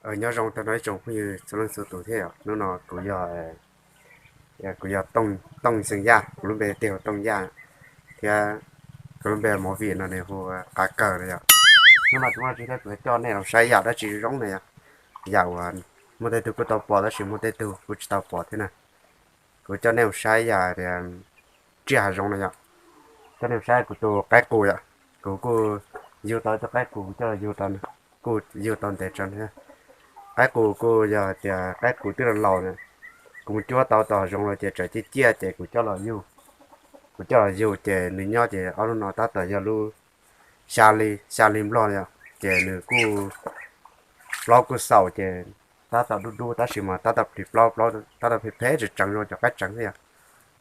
Nyob zoo rau ib tsoom phooj ywg txhua leej txhua tus thiab yom. Hnub no kuv yog, kuv yog Tooj Xeem Yaj, kuv lub npe tiag hu Tooj Yaj, thiab kuv lub npe movie no nws hu Qav Kawg no yom. Hnub no kuv muaj tsis thiab kuv coj nej los saib yam dab tsi zoo zoo na yom. Yam uas muaj tej tug kuj tau pom tab sis muaj tej tug kuj tsis tau pom thiab na. Kuv coj nej mus saib yam tias tsiaj hav zoov no yom. Coj nej mus saib kuv tus qaib qus yom. Kuv kuj yug tau tus qaib qus, kuv coj los yug tau, kuj yug tau ntev tso. Qaib qus kuj yog tias qaib qus twb los laus na, kuv mus cuab tau tom hav zoov los ces tseem ciaj ciaj ces kuv coj los yug. Kuv coj los yug ces nws nyob ces ob lub no tab tom yog lub xya li, xya li nplog yom, ces nws kuj, plaub kuj xaus ces tab tom dub dub tab sis mas tab tom plis plaub, plaub tab tom phem phem tseem tseem zoo cov qaib tseem xwb yom.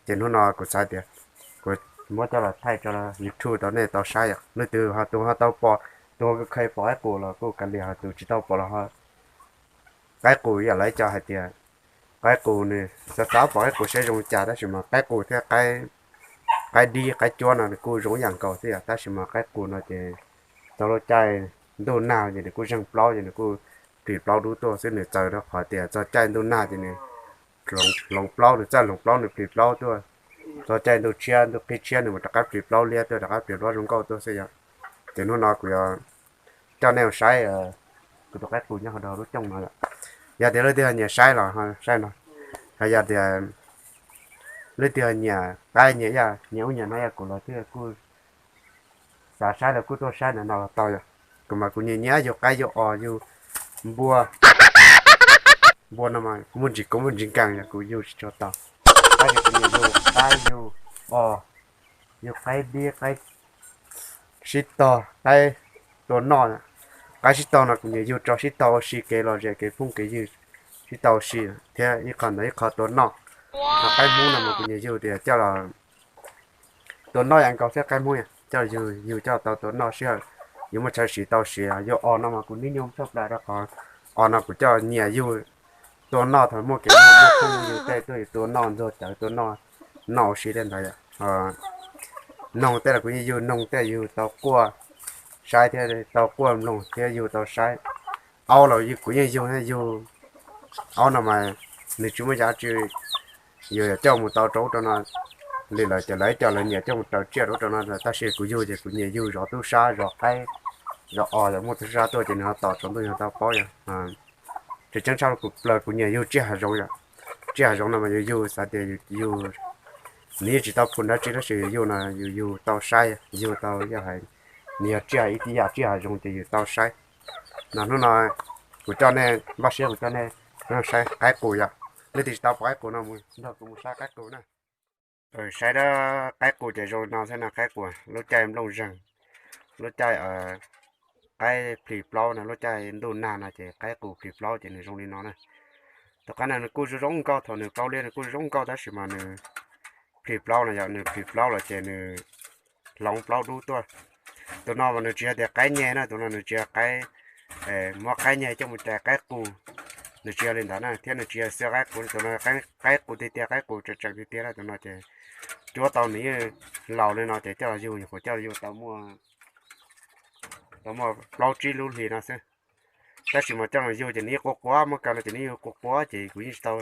Ces hnub no kuv xav tias kuv muab coj los thaij rau YouTube rau nej tau saib yom. Leej twg ho, tus ho tau pom, tus ho kheev pom qaib qus los kuj kav liam, ho tus tsis tau pom los ho, qaib qus yam lawv cov hais tias qaib qus nws, xav xav pom qaib qus saib zoo li cas tab sis mas qaib qus thiab qaib dib qaib cuab no nws kuj zoo ib yam nkaus xwb yom, tab sis mas qaib qus no ces txog lub caij ntuj nag ces nws kuj zeeg plaub ces nws kuj plis plaub dub tuaj xwb, nws txawv rau qhov tias txog caij ntuj nag ces nws hloov plaub, nws txawj hloov plaub nws plis plaub tuaj, txog caij ntuj tshiab ntuj qhib tshiab nws mam rov qab plis plaub liab tuaj, rov qab plis plaub zoo nkauj tuaj xwb yom. Ces hnub no kuv yuav coj nej mus saib kuv tus qaib qus nyob hauv rau lub cooj no yom. Yog tias leej twg nyiam saib los saib no, ho yog tias leej twg nyiam qaib nyiam yaj nyiam ub nyiam no yog kuv los twb kuj xav saib los kuj tuaj saib ntawm no los tau yom. Kuv mas kuv nyiam nyiam yug qaib yug os yug npua. Npua no mas kuv muaj ntsis koob muaj ntsis nkees yog kuv yug tsis tshua tau. Tab sis kuv nyiam yug qaib yug os, yug qaib dib qaib sib tog, qaib tua noj. Qaib sib tog no kuv nyiam yug tso sib tog ua si kev lom zem kev phooj kev ywg, sib tog ua si thiab ib qho ntawd ib qho tua noj. Ho qaib hmoob no mas kuv nyiam yug tias coj los tua noj yam nkaus thiab qaib hmoob coj los yug, yug coj tau tua noj sij hawm yus muaj chaw siv tau siv. Yug os no mas kuv nib nyuj tshaj plaws rau qhov os no kuv coj nyiam yug tua noj thaum muaj kev muaj phooj yug tej tuaj yus tua noj ntxuag cawv tua noj, noj ua si tej ntawd yom. Noog tej los kuv yeej yug noog tej, yug tau quaj saib thiab tau quaj mloog thiab yug tau saib. Aub los kuv yeej yug thiab, yug aub no mas nws tsis muaj yam tsi, yus coj mus tau rau ub rau no li lawm ces lawv ib co lawv nyiam coj mus raws tsiaj rau ub rau no, tab sis kuv yug ces kuv nyiam yug zov tub sab zov qaib zov os, yog muaj tub sab tuaj ces nws ho tom tsaus ntuj yog tau paub yom. Tseem ceeb tshaj kuv plaws kuv nyiam yug tsiaj hav zoov yom. Tsiaj hav zoov no mas yus yug xav tias yus yug, nws yeej tsis tau phum dab tsi tab sis yus yug no yus yug tau saib, yug tau yog hais nws yog tsiaj ib tib yam tsiaj hav zoov ces yus tau saib. No hnub no kuv coj nej npaj siab kuv coj nej saib qaib qus yom. Leej twg tsis tau pom qaib qus no mus nrog kuv mus saib qaib qus na. Saib dab qaib qus ces zoo no thiab no, qaib qus lub caij nplooj zeeg, lub caij qaib plis plaub no, lub caij ntuj nag no ces qaib qus plis plaub ces nws zoo li no na. Tom qab no nws kuj zoo zoo nkauj, thaum nws plaub liab nws kuj zoo zoo nkauj tab sis mas nws plis plaub no yog nws plis plaub lawm ces nws hloov plaub dub tuaj. Tus no mas nws tsis yog tias qaib nyeg na, tus no nws tsis yog qaib, muab qaib nyeg coj mus cais qaib qus, nws tsis yog li ntawd na, thiab nws tsis yog xwb qaib qus, tus no qaib qus tiag tiag, qaib qus tseem tseem tiag tiag na. Tus no ces cuab tau nws yeej laus li no ces coj los yug, nyuam qhuav coj los yug tau muaj, tau muaj plaub tsib lub hlis no xwb. Tab sis mas coj los yug ces nws yeej quaj quaj, muab kaw no ces nws yeej quaj quaj ces kuv yeej tsis tau,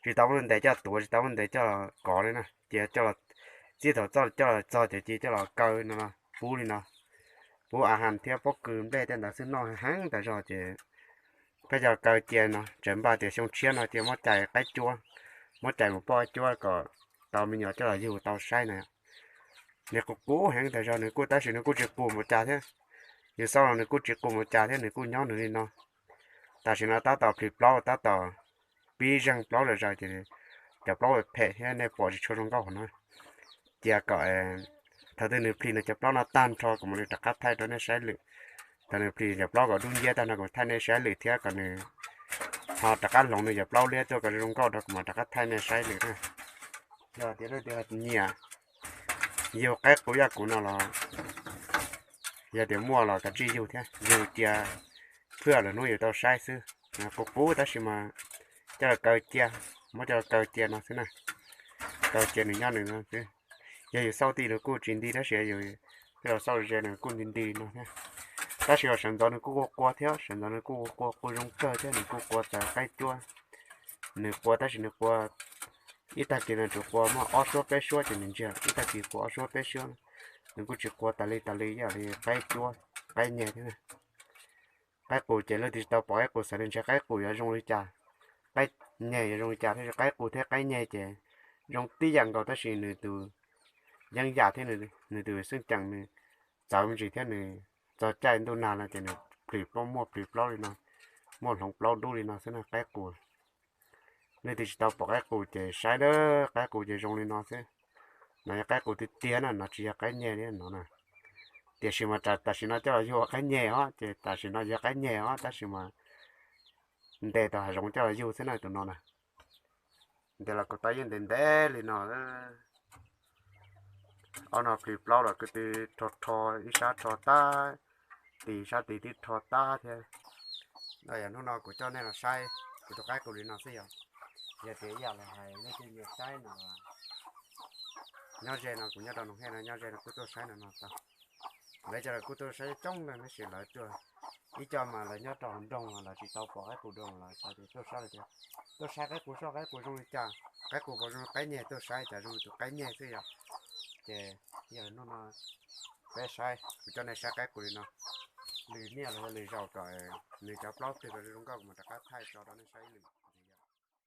tsis tau muab ntes coj tuav, tsis tau muab ntes coj kov li na. Ces coj los, txij thaum coj los txog ces cia coj los kaw no, pub li no, pub a has thiab pob kws nplej tej ntawd xwb, noj heev tas zog ces peb coj kaw cia no, tseem npaj tias xyoo tshiab no cia muab cais qaib cuab, muab cais mus poj qaib cuab kom tau me nyuam coj los yug tau saib na. Nws qus qus heev tas zog, nws kuj, tab sis nws kuj tsis qus mus cas thiab. Yus xauj los nws kuj tsis qus mus cas thiab, nws kuj nyob nws li no. Tam sim no tab tom plis plaub, tab tom pib zeeg plaub zom zaws ces cov plaub phem thiab nej pom tsis tshua zoo nkauj hauv no. Cia kom thaum twg nws plis nws cov plaub no tag nrho kuv mam li rov qab thaij rau nej saib lwm. Thaum nws plis cov plaub kom dub nciab tag nrho kuv thaij nej saib lwm thiab kom nws ho rov qab hloov nws cov plaub liab tuaj kom zoo nkauj rau kuv mam rov qab thaij nej saib lwm na. Yog tias leej twg nyiam yug qaib qus yaj kuv no los, yog tias muaj los kav tsij yug thiab, yug cia phwj lwm hnub yus tau saib xwb. Qus qus tab sis mas coj los kaw cia, muab coj los kaw cia no xwb na. Kaw cia nws nyob nws no xwb. Yog yus xauj tij nws kuj tsis nti tab sis yus xauj ze nws kuj nti nti no thiab. Tab sis los sawv ntxov nws kuj qua qua thiab, sawv ntxov nws kuj qua qua qua zoo kawg thiab, nws kuj qua txawv qaib cuab. Nws qua tab sis nws qua ib tag kis no tsuas qua muaj ob suab peb suab ces nws ntsiag, ib tag kis qua ob suab peb suab. Nws kuj tsis qua tas li tas li ib yam li qaib cuab, qaib nyeg thiab. Qaib qus ces leej twg tsis tau pom qaib qus xav li ntshai qaib qus yuav zoo li cas, qaib nyeg yuav zoo li cas, tab sis qaib qus thiab qaib nyeg ces zoo tib yam nkaus tab sis nws tus yeeb yam thiab nws tus xeeb ceem nws txawv me ntsis thiab nws txog caij ntuj nag no ces nws plhws plaub muaj plhws plaub li no, muaj hloov plaub dub li no xwb na qaib qus. Leej twg tsis tau pom qaib qus ces saib na, qaib qus ces zoo li no xwb. No yog qaib qus tiag tiag na, no tsis yog qaib nyeg li no na. Tiam sis mas tam sim no coj los yug ua qaib nyeg os, ces tam sim no yog qaib nyeg os tab sis mas ntes tau hav zoov coj los yug xwb na tus no na. Ntes los kuv tau yeej ntev ntev li no. Ob no plhws plaub los kuj twb rho rho, ib sab rho tag, tis sab tis twb rho tag thiab. No yog hnub no kuv coj nej los saib kuv tus qaib qus li no xwb yog. Yog tias ib yam li hais nej tej nyias saib no, nyob ze no kuv nyob rau Noom Hej no, nyob ze no kuj tuaj saib no no tau. Lawv cov lawv kuj tuaj saib coob leej tab sis lawv tuaj, ib co mas lawv nyob rau hauv nroog los lawv tsis tau pom qaib qus dua los xav tias tuaj saib lawm tias tuaj saib qaib qus soj qaib qus zoo li cas, qaib qus puas zoo qaib nyeg, tuaj saib cas zoo li tus qaib nyeg xwb yog. Ces yog hnub no peb saib, kuv coj nej saib qaib qus li no, lwm niaj los yog lwm zaus kom nws cov plaub twg kom zoo nkauj kuv mam rov qab thaij tso rau nej saib ib lwm.